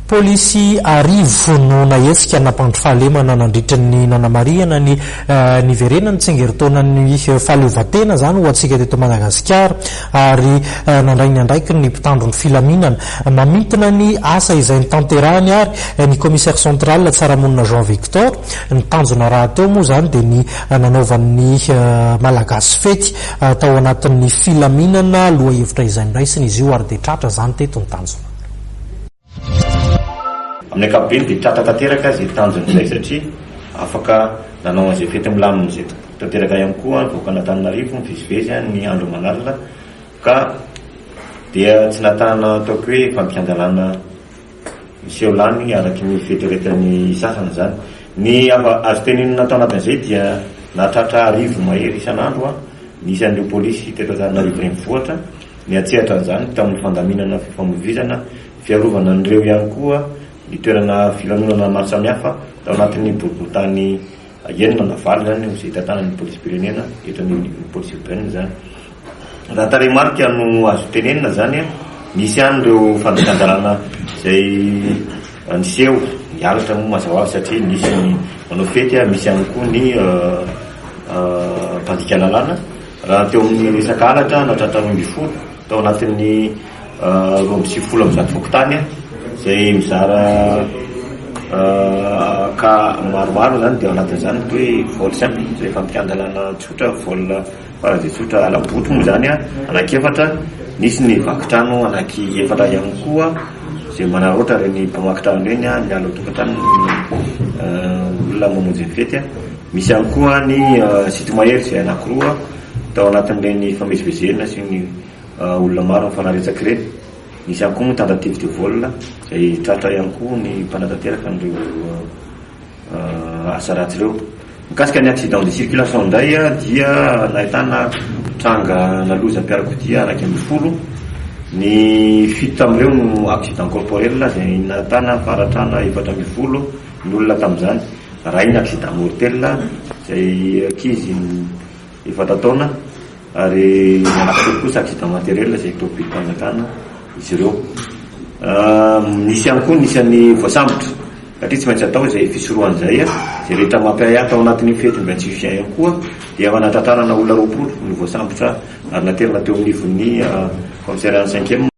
Polisy arivo no nahetsika nampandry fahalemana nandritra ny nanamarihana ny niverenan'ny tsingerin-taonan'ny fahaleovantena izany ho antsika teto Madagasikara ary nandray ny andraikiny ny mpitandro ny filaminana. Mamintina ny asa izay notanterahiny ary ny Commissaire central Tsaramonina Jean Victor. Ny tanjona rahateo moa izany dia ny nanaovan'ny Malagasy fety tao anatin'ny filaminana, lohahevitra izay noraisina izy io ary dia tratra izany teto ny tanjona. Amin'ny ankapobeny dia tratra tanteraka izay tanjona izay satria afaka nanao an'izay fety milamina izay tanteraka ihany koa ny vahoakan'Antananarivo mivezivezy ny andro aman'alina ka dia tsy natahana ataoko hoe fandikan-dalàna miseho lany araky ny fieritreretan'ny sasany izany. Ny azo tenenina tao anatin'izay dia nahatratra 1000 mahery isan'andro ny isan'ireo polisy teto Antananarivo renivohitra. Niantsehatra an'izany tamin'ny fandaminana fifamoivoizana, fiarovana an'ireo ihany koa ny toerana filanonana maro samihafa tao anatin'ny boriborintany enina na valo izany izay tantanan'ny polisim-pirenena eto anivon'ny police urbaine izany. Raha tarehimarika no azo tenenina izany, nisy ihany ireo fandikan-dalàna izay niseho, ny halatra moa mazava ho azy satria nisy ny manao fety, misy ihany koa ny mpandika lalàna. Raha teo amin'ny resaka halatra, nahatratra 12 tao anatin'ny 192 fokontany izay mizara cas maromaro izany dia ao anatin'izany ny hoe vol simple izay fampikan-dalàna tsotra, vol faran'izay tsotra hala-botry moa izany anankiefatra, nisy ny vaky trano anankiefatra ihany koa izay manararaotra ireny mpamaky trano ireny miala ao an-tokantrano ny olona mamonjy ny fety. Misy ihany koa ny sinto-mahery izay anankiroa tao anatin'ireny fifamezivezena sy ny olona maro nifanaretsaka ireny. Nisy ihany koa moa tentative de vol izay tratra ihany koa ny mpanatanteraka an'ireo asa ratsy ireo. Mikasika ny accident de circulation indray dia nahitana tranga na lozam-piarakodia 11. Ny fito tamin'ireo no accident corporel izay nahitana faharatrana 14 ny olona tamin'izany. Iray ny accident mortel izay ankizy efatra taona ary ny anankitelo kosa accident matériel izay tobilim-panjakana izy ireo. Nisy ihany koa ny isan'ny voasambotra satria tsy maintsy atao izay fisorohana izay, izay rehetra mampiahiahy tao anatin'io fety mba tsy hisy ihany koa dia efa nahatratrarana olona 20 no voasambotra ary naterina teo anivon'ny commissariat cinquième.